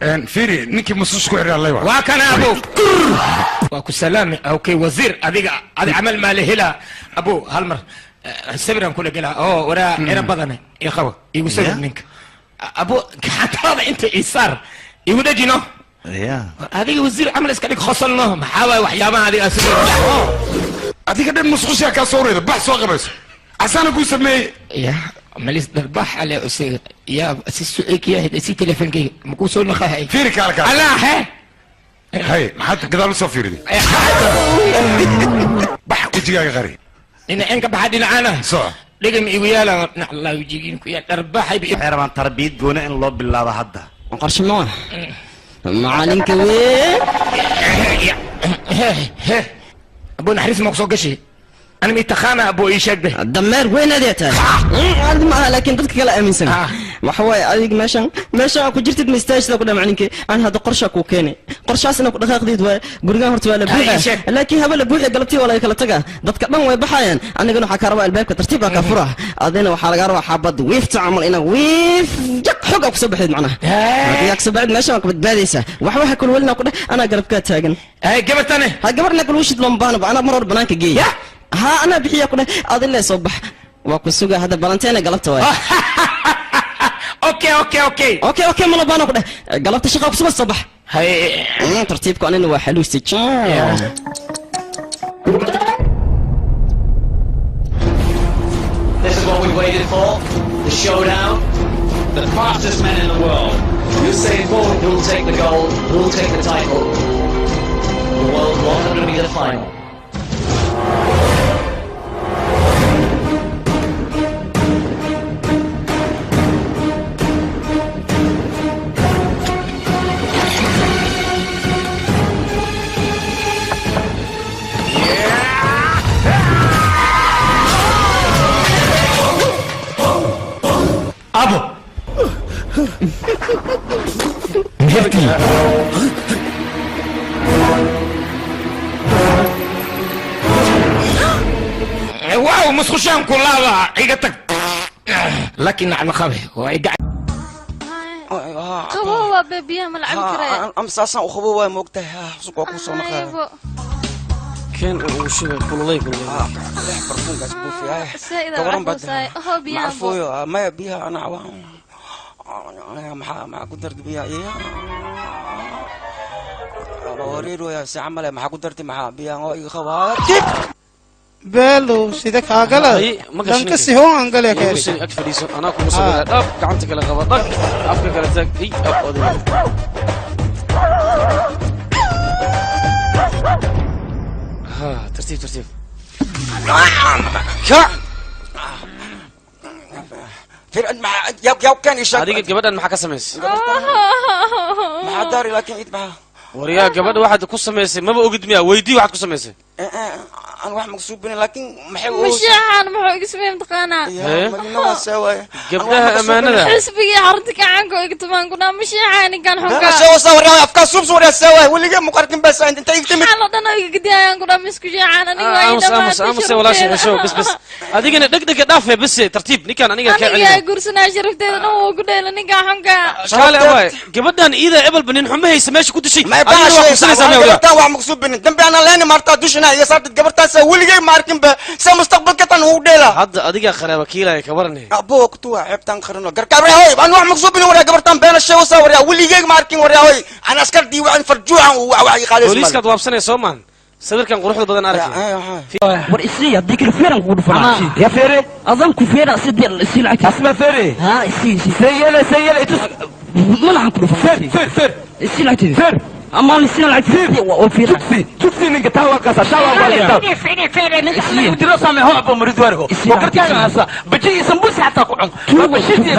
Fiiri, ninkii musus ku xidhay allay. Waa kana, abo, waa ku salaami. Okay, wasiir, adiga adi camal maa la helaa? Abo, hal mar sawiraan kula gelaa oo waraa ciro badane ii qabo, igu sawir ninka. Abo, gacantaada inta ii saar, igu dhejino. Adiga wasiir camal iska dhig, qosolno. Maxaa waay waxyaabaha adiga aad sawir? Adiga dhan musqushaa kaa soo reeda. Bax, soo qabayso, asaana kuu sameeyey. Ya malis darbax ale usiga ya si su'eeg yahay si telefonkeyga makuu soo naqahay. Fiiri, kaala kaala. Alaa he. Hay, maxaad gadaal usoo fiiriday? Bax, wejigaaga qari. Dhinaceen ka baxa, dhinacana soo dhegam igu yaala naclaa wejigiin ku yaal dharbaxay. Waxay rabaan tarbiyad gooni in loo bilaabo hadda. Qorshe ma macalinka weyn. Abo, naxariis ma kusoo gashay? Ana mi taqaana, abo? Ii sheeg be. Dameer weyn adee tahay. Adi ma aha, laakiin dadka kale aaminsan. Waxa waaye, adiga meeshan aa ku jirtid ma istaajida ku dha. Macalinka, aan hadda qorshaa kuu keenay, qorshaas inaa ku dhaqaaqdeed waaye. Gurigan horta waa la buuxa, laakiin haba la buuxi, galabtii waa laga kala tagaa, dadka dhan way baxayaan. Anigana waxaa kaa rabaa albaabka tartiib baa kaa fura, adina waxaa lagaa rabaa xabad wiifta camal inaa wiif jaq xog aa kusoo baxdeed. Macnaha haddii aa kusoo baxdeed, meeshan waa ka badbaadaysaa. Waxba ha kulwelina ku dheh, anaa garabkaa taagan. Gabartane? Ha, gabarna kulwishid looma baahna, anaa mar hor banaanka geey. Ha, anaa bixiya ku dheh. Adin lee soo bax, waa ku suga hadda, balanteena galabta waay. Okay. Okay, malo baana ku dheh, galabta shaqa kusuga, soo bax. Hay. Tartiibku anina waa xaluusti. This is what we waited for. The showdown. The fastest men in the world. Usain Bolt, who'll take the gold, who'll take the title. The world 100 meter final. Abo, mehertii. Waaw, musqushaan ku laaba, iga tag, laakiin nacla qabe waa iga. Qabow waa be, biyaha ma la cabi karaya? Amsaasaan u qabo waay, moogtahay, suq waa kusoo naqaa. Aybo. Keen uu shubay, kululay, kululay. Barfuunkaas buufi. Saa'id gabaran baad carfuusaay oho biyaha. Macfuuyo maya, biyaha ana maxaa ku dartay biyaha? Iya, wareer waya si camale, maxaa ku dartay? Maxaa biyaha oo iga qabaa dib? Beelow, sida kaagala dhanka sihon angale. Igu sii ag fadhiiso, anaa kugu sameeya. Dhab, gacanta kale qaba, dhag, afka kale taag. Ey, ab odayga. Ha, tartiib tartiib, kac. Fir yaw kan isha. Adiga gabadhan maxaa ka samaysay? Maxaa daari, laakiin id maxaa? Waryaa, gabadha waxaad ku samaysay maba ogid miya? Weydii waxaad ku samaysay. Aan wax maqsuubin, laakiin maxay? Mashaxan muxuu iga sameeyey mataqaanaa? Madina waa see waaye. Gabdhaha ammaanada. Xisbigii xarunta gacanka oo iga tumaan ku dhaa mashaxan ninkan xunka. Soo waryaa, afkaa suub soo waryaa, see waaye, weligee muqarkin bas inta iga timid. Xal oo dhan oo iga gadiyayaan ku dhaa misku sheexan aniga waa ii aamus aamus dhamaatay. Aamus, walaasha xesho, bas bas. Adigana dhegdhega dhaafe, bas tartiib, ninkan aniga kaa aniga celina. Guursanaa, sharafteeda dhan wuu ku dheela ninkan xunka. Kaale waay, gabadhan iida ebelba nin xumo haysa meesha ku dishay, adigana waa kubsanaysaa miya walaal? Gabartaan wax maqsuubinin, dambi anaa leeni maartaa dushina iyo saartid. Gabartaas weligay ma arkin ba, se mustaqbalka tan uu dheela. Hadda adigaa qaraaba kiilaya, ka warane. Abo, kutuwa ceebtaan qarino garkabre. Hoy, aan wax maqsuubinin waryaa, gabartaan beena sheego saa waryaa, weligay ma arkin waryaa. Hoy, aan askar diiwaan farjuucan wax ii qaadays. Booliiskaad waabsanaya soo maahan sawirkan quruxda badan arkay. War isii, haddii kale feeran kugu dhufanaa. Ya feere. Adan ku feera, sidii isii lacagta. Asma feere. Ha, isii isii. Sayele sayele itus. Malahan ku dhufan. Feer feer feer. Isii lacagteeda. Feer. Amaan isii lacagteeda waa feera. Tugsi tugsi, ninka taa waa kaasa shaa waa waa. Dilo saame ho abo murid wargo. Wakarkaa hasa. Baji sambusi hataa ku cun. Bashirti.